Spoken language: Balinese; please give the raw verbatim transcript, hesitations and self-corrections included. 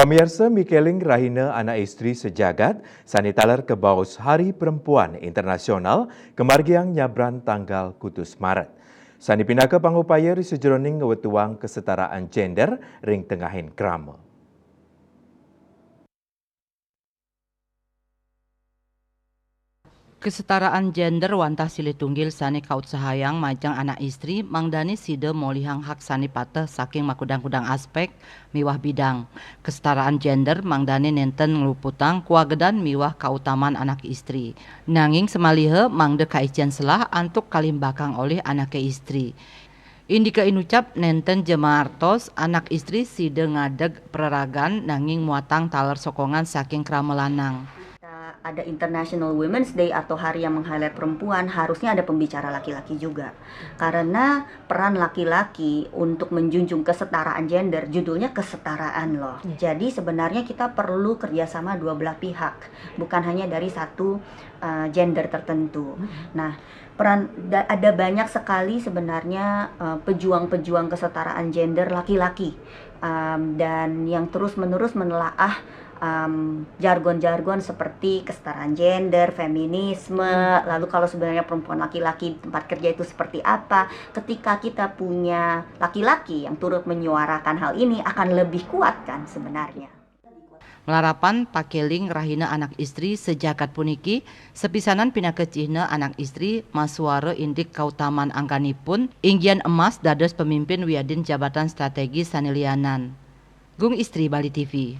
Pamiarsa, mikeling rahina anak istri sejagat, sane taler kebaos Hari Perempuan Internasional, kemargiang nyabran tanggal kutus Maret. Sane pinaka pangupaya ri sajeroning ngwetuang kesetaraan gender ring tengahing krama. Kesetaraan gender wantah silih tunggil sane kautsahayang majeng anak istri, mangdane sida molihang hak sane pateh saking makudang-kudang aspek miwah bidang. Kesetaraan gender mangdane nenten ngluputang kawagedan miwah kautaman anak istri. Nanging samaliha mangda kaicen selah antuk kalimbakang olih anake istri. Indika inucap nenten ja maartos anak istri sida ngadeg praragan nanging muatang taler sokongan saking krama lanang. Kita ada International Women's Day atau hari yang meng-highlight perempuan, harusnya ada pembicara laki-laki juga. Karena peran laki-laki untuk menjunjung kesetaraan gender, judulnya kesetaraan loh. Jadi sebenarnya kita perlu kerjasama dua belah pihak, bukan hanya dari satu uh, gender tertentu. Nah, peran da- ada banyak sekali sebenarnya uh, pejuang-pejuang kesetaraan gender laki-laki. Um, dan yang terus-menerus menelaah um, jargon-jargon seperti kesetaraan gender, feminisme, lalu kalau sebenarnya perempuan laki-laki tempat kerja itu seperti apa. Ketika kita punya laki-laki yang turut menyuarakan hal ini, akan lebih kuat kan sebenarnya. Malarapan pakeling rahina anak istri sejagat puniki, sapisanan pinaka cihna anak istri masuara indik kautaman angganipun, inggian emas dados pemimpin wiadin jabatan strategis sane lianan. Gung Istri, Bali T V.